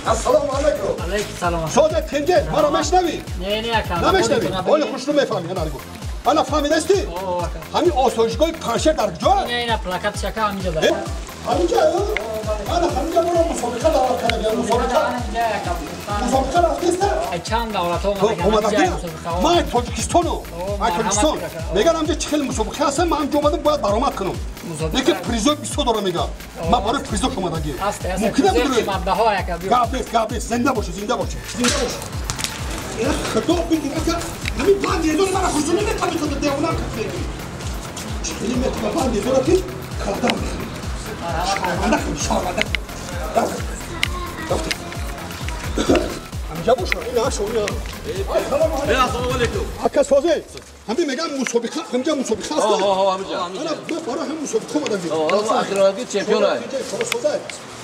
Ассалому алайкум. Алайкум салом. Содат тенҷе, маро мешнавӣ? Не, не, ака. Намешнавӣ? Оли хушрӯ мефаҳмӣ, ана нигоҳ. Ана фаҳмидастӣ? Ҳамин осоишгоҳи Панҷшер дар куҷо? Не, ина плакат шака ҳаминҷо дар. Ҳаминҷо? Ана ҳаминҷо маро мусобиқа даъват кардагиям, мусобиқа. Мусобиқа рафтеста? Чанд давлатҳо омадагиям. Ман Тоҷикистону, ай Тоҷикистон. Меган ҳаминҷо чӣ хел мусобиқа ҳастам, ман ҳаминҷо омадам бояд баромад кунам. Лекин призои бисёр дорам мегам. Ман барои призош омадагиям. Мумкин аст? Гап нест, гап нест. Зинда бошӣ, зинда бошӣ, зинда бошӣ. Худо бигирад, ҳамин банди эзори мара хушрӯ наметавонӣ кунад, девона кунад. Чӣ хеле метавонам банди эзора ки кардам. Шарманда кун, шарманда. Рафтем. Ҳаминҷа боша, ин ашо, ин. Ассалому алайкум. Ака созӣ. Ҳамин мегам мусобиқа, ҳаминҷа мусобиқа аст. Ҳо, ҳо, ҳаминҷа. Ана ман барои ҳам мусобиқа омадам. Ҳо, охиронаги чемпион ай.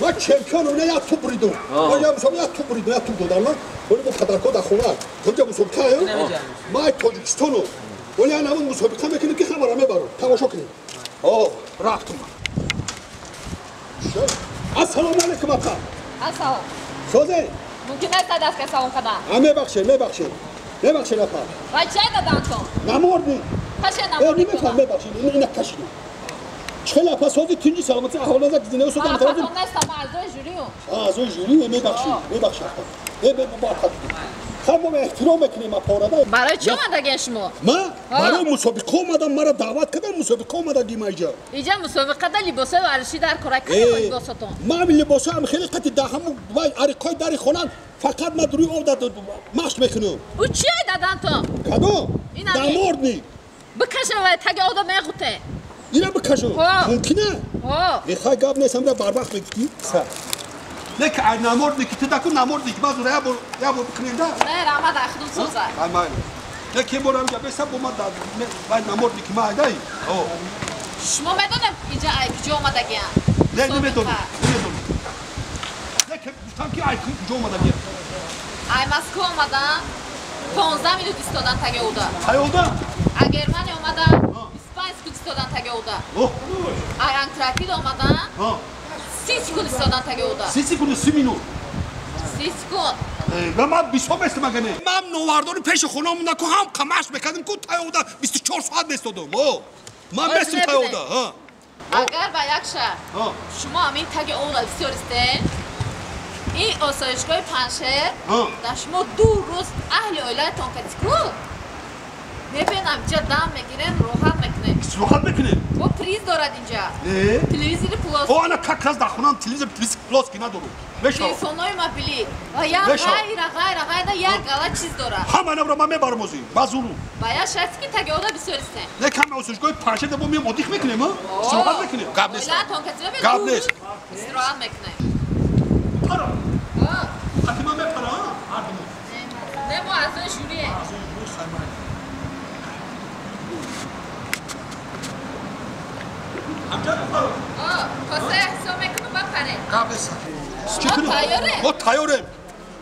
Ман чемпион, уна як туп буридум. Ман як мусобиқа як туп буридум, як туп додам. Оли бо падарко дар хона. Ҳаминҷа мусобиқа аю. Ман Тоҷикистону. Оли ан ҳамон мусобиқа мекунем ки ҳамаро мебарам. Тамошо кунем. Ҳо, рафтум. Ассалому алайкум ака. Ассалом. Созӣ? Мумкин аст даст ка салом кардам? Мебахшед, мебахшед. Мебахшед апа. Вай чай дадантон? Намордӣ. Каше намордӣ. Намефаҳм, мебахшед, ина кашидам. Чӣ хел апа созӣ тинҷи саломатӣ аҳволаза гизинео созам Ман апатон нестам, ман аъзои жюриюм. Аъзои жюри, мебахшед, мебахшед апа. Бо хай мо эҳтиром мекунем апорада. Барои чӣ омадаген шумо? Ман барои мусобиқа омадам, маро даъват кардам, мусобиқа омадагим иҷа. Иҷа мусобиқада либосҳои варзишӣ дар кора кардем либосотон. Ман либосҳоям хеле қати дар ҳамун вай ариқҳои дари хонам фақат ман рӯи об машқ мекунам. Ӯ чие дадантон? Кадом? Дамордник. Бикашам вай таги ода меғуте. Ина бикашам? Мумкина? Ҳо. Хай гап нест, ҳамра барвақт мегуфтӣ? Не ки ай намордники ту даку намордники баъд ура як бор бикунем да? Не, раҳмат, ай худум соза. Ай майли. Не ки бор ҳамҷа беса бо ман вай намордники ма айдай. О. Шумо медонем инҷа ай куҷо омадагиам? Не, намедонам. Намедонам. Не ки гуфтам ки ай куҷо омадагиам. Ай Москва омадан, 15 минут истодан таги ода. Тай ода? Ай Германия омадан, 25 секунд истодан таги ода. Ай Антарктида омадан, 30 секунд истодан таги ода. 30 секунд, 30 минут. 30 секунд. Ман бисёр местам агане. Ман новардори пеши хона монда ку ҳам қамаш мекардем ку тай ода 24 соат местодам. О. Ман местам тай ода, ҳа. Агар ба як шаҳр шумо ҳамин таги ода бисёр истед, ин осоишгоҳи Панҷшер дар шумо 2 рӯз аҳли оилаатон кати ку мебинам инҷа дам мегирем, роҳат мекунем. Роҳат мекунем? Бо приз дорад инҷа. Не? Телевизори плоский. О, ана как раз дар хонаам телевизор плоский надорам. Мешавад. Телефонҳои мобилӣ ва як ғайра ғайра ғайра як гала чиз дорад. Ҳама инро ман мебарам озӣ, ба зуру. Ба як шарте ки таги ода бисёр истем. Не, каме осоишгоҳи Панҷшер бо меем отдых мекунем, а? Истироҳат мекунем. Гап нест. Оилаатон кати мебинем. Гап нест. Истироҳат мекунем. Пара. Хати ман мепара, а? Не, мо аъзои жюрием. Аъзои жюри саймай. Ҳамҷа бипаро. Коса ҳисоб мекунам бапаре. Гап нест. Шумо тайёрем? Мо тайёрем.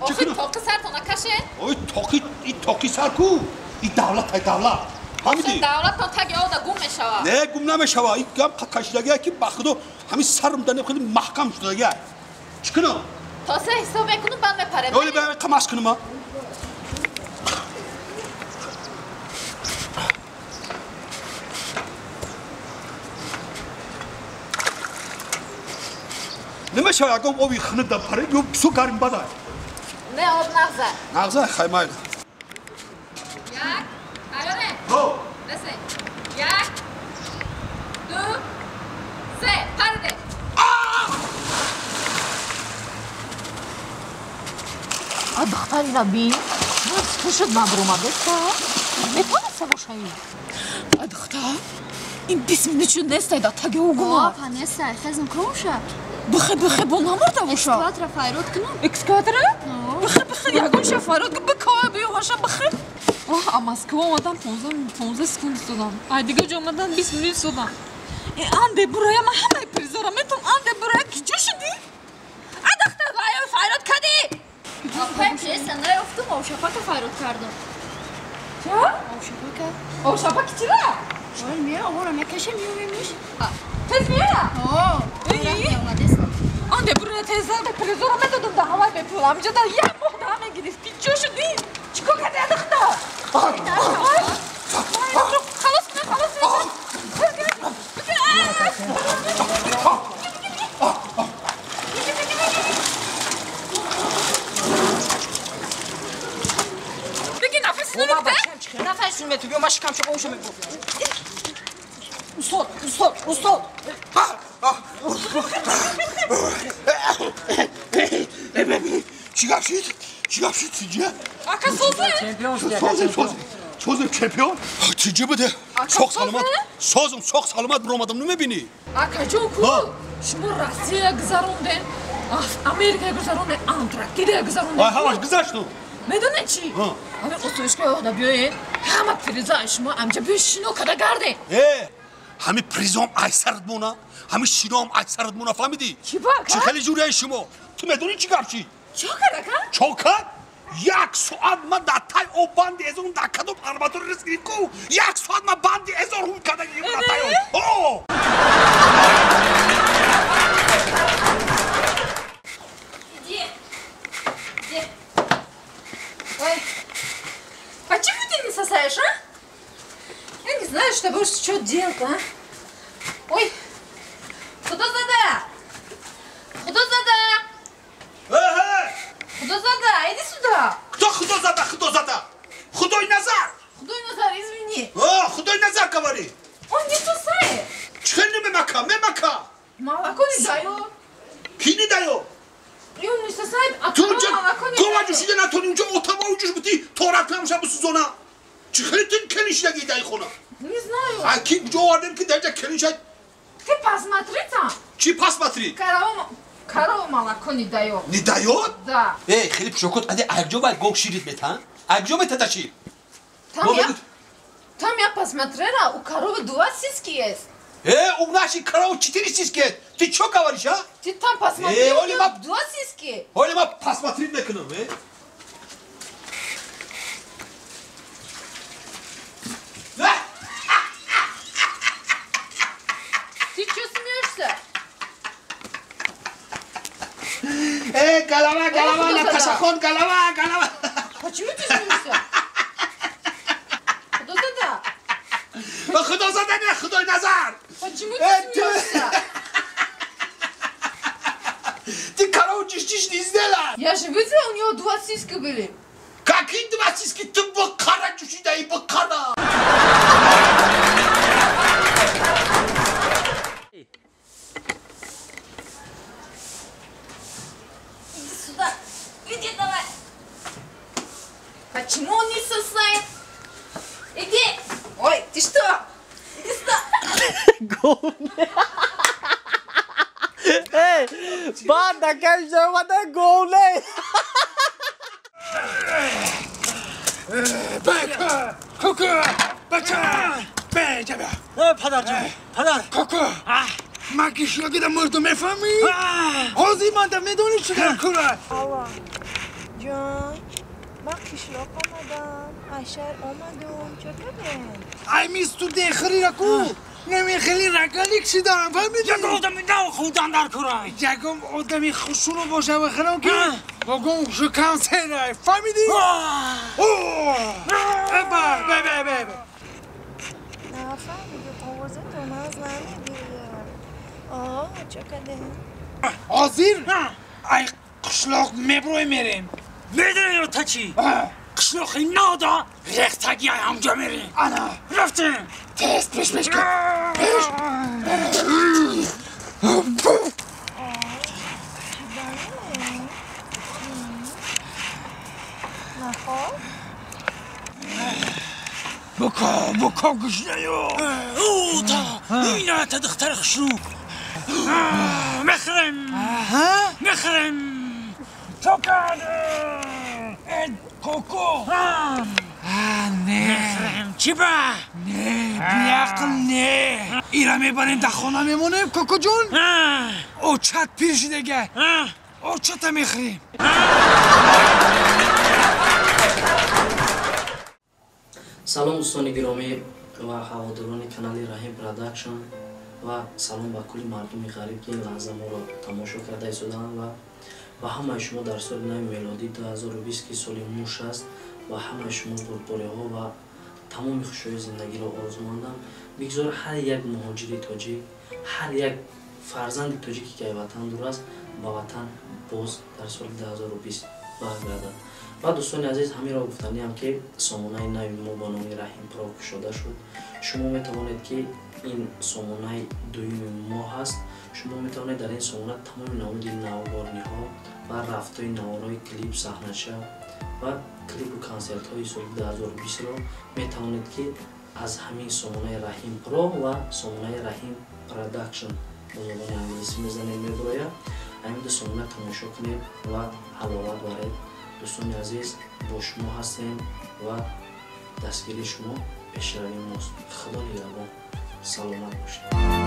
Охи тоқи сартона кашед? Ой тоқи, и тоқи сар ку? И давлат ай давлат. Фаҳмидӣ? Давлаттон таги ода гум мешавад. Не, гум намешавад. И гап кашидагие ки ба худо ҳамин сарм дар хеле маҳкам шудагие. Чӣ кунам? То се ҳисоб мекунам баъд мепарем. Оли ба қамаш кунам, а? Намешавад ягон оби хунук дар парем ё бисёр гарм бада. Не, об нағза. Нағза, хай майли. Як, тайёре? Ҳо. Бесе. Як, ду, се, париде. А духтар ина бин, пушуд ман биромадеста. Метавонста бошаи. А духтар, ин 20 минут шуд нестай да таги угума. Апа нестай, хезм круша. Бихе, бихе, бо намурда боша. Экскаватора файрод кунам. Экскаватора? Бихе, бихе, ягон ша файрод кун, бикова биё ҳаша бихе. Оҳ, а Москва омадан 15 секунд истодам. Ай дигар ҷо омадан 20 минут истодам. Анде бурая, ман ҳамаи призора метавон, анде бурая, киҷо шудӣ? А духтар, ай файрод кардӣ? Апа, чеса наёфтум, овшапака файрод кардам. Чё? Овшапака. Овшапаки чира? Ой, мия, овора мекашем, миёмемиш. Тез меяра? О, Анде бура теза призора медодум да ҳавай бепул. Амҷа да як моҳ да мегирифти. Чӣ шуди? Чӣ кор кардӣ адахта? Халос кун, халос кун. Беги нафас намекда? Нафас мету, ма шикам шо оша мебуф. Устод, устод, устод. Чӣ гап шид? Чӣ гап шид тиҷа? Ака созем. Созем, созем. Созем чемпион. Тиҷа буде. Соқ саломат. Созем, соқ саломат биромадам, намебинӣ? Акаҷон ку? Шумо Россия гузарондем, Америка гузарондем, Антарктида гузарондем. Ай ҳамаш гузашту. Медонед чӣ? Ҳамин осоишгоҳ ода биёед, ҳама приза шумо амҷа биё шино када гардем. Э, ҳами призом ай сарат мона, ҳами шиноам ай сарат мона, фаҳмидӣ? Чӣ ба ака? Чӣ хеле ҷурияи шумо? Ту медонӣ чӣ гап шид? Чӣ кард ака? Чо кард? Як соат ман дар тай об банди эзон дар кадом арматур рис гирифт ку? Як соат ман банди эзон ҳум карда гирифт дар тай об. О! Иди. Иди. Ой. Почему ты не сосаешь, а? Я не знаю, что будешь что делать, а? Ой. Худозада! Худозада! Худозада, иди сюда! Кто Худозада, Худозада? Худой Назар! Худой Назар, извини! О, Худой Назар говори! Он не сосает! Че не мемака, мемака! Молоко не дает! Ки не дает? И он не сосает, а то молоко не дает! дает! Ту натони унҷо отава уҷуш бути, торафтам шаб сузона! Чи хеле ту келишдаги дай хона? Не знаю! А ки куҷо овардем ки даҷа келишад? Ты посмотри там! Чи посмотри? Корова... Корова молоко не дает. Не дает? Да. Эй, хлеб шокот, а где вай гов ширит мета? А где мета тащи? Там я посмотрела, у коровы 2 сиськи есть. У нашей коровы 4 сиськи есть. Ты что говоришь, а? Ты там посмотри, у нее 2 сиськи. Олема, посмотри на к нам, э? Ты что смеешься? Голова, голова, Наташа-хон, голова, голова. Почему ты смеешься? Худозада. Худозада не, Худой Назар. Почему ты смеешься? Ты корову чистишь не сделала. Я же видела, у него 2 сиськи были. Какие 2 сиськи? Ты бакара чушида и бакара. Иди давай. Почему он не сосает? Иди. Ой, ты что? Иди сюда. Эй, банда, конечно, вода голая. Бека, куку, бача, беча. Падар, падар. Куку. Ма кишлоки да мурду мефаҳмӣ? Ҳозир ман да медонӣ чӣ кар кура? Алло. Ҷон, ман қишлоқ омадам, аз шаҳр омадум, чӣ кардем? Ай ми студенхӯрира ку? Намехели рагалик шидам, фаҳмидӣ? Ягон одами нав хӯрдан дар кура. Ягон одами хушуну боша бахарам ки богон шукам серай, фаҳмидӣ? Ба, ба, ба, ба. Нафаҳмидем, овозатон аз намегирем. О, чӣ кардем? Ҳозир ай қишлоқ меброи мерем. Медонӣ та чӣ? Қишлоқи нода рехтаги ай ҳамҷо мерем. Ана. Рафтем. Тез пеш пеш кун. Пеш. Нахоб? Бука, бука гушнаё. О, та, ина та духтари хушрӯ. Мехӯрем. Мехӯрем. Токан. Коко. Не. Мехӯрем. Чӣ ба? Не, биақл не. Ира мебарем дар хона мемонем, Кокоҷон? Очат пир шидага. Очата мехӯрем. Салом, дӯстони гиромӣ ва ҳаводорони канали Раҳим Продакшн, ва салом ба кулли мардуми ғариб, ки ин лаҳза моро тамошо карда истодаанд, ва ба ҳамаи шумо дар соли нави мелодӣ 2020, ки соли муш аст, ба ҳамаи шумо бурдбориҳо ва тамоми хушҳои зиндагиро орзумандам. Бигзор ҳар як муҳоҷири тоҷик, ҳар як фарзанди тоҷике, ки аз ватан дур аст, ба ватан боз дар соли 2020 баргардад. Ва, дӯстони азиз, ҳаминро гуфтаниам, ки сомонаи нави мо ба номи Раҳим Про кушода шуд. Шумо метавонед, ки ин сомонаи дуюми мо ҳаст, шумо метавонед дар ин сомона тамоми намуди навгорниҳо ва рафтҳои наворҳои клип, саҳнача ва клипу консертҳои соли 2020-ро метавонед, ки аз ҳамин сомонаи Раҳим Про ва сомонаи Раҳим Продакшн, бо забони англисӣ мезанед, мебурояд, ҳамин ду сомона тамошо кунед ва ҳаловат баред. Дӯстони азиз, бо шумо ҳастем ва дастгирии шумо пешравии мост. Худо нигаҳбон, саломат бошед.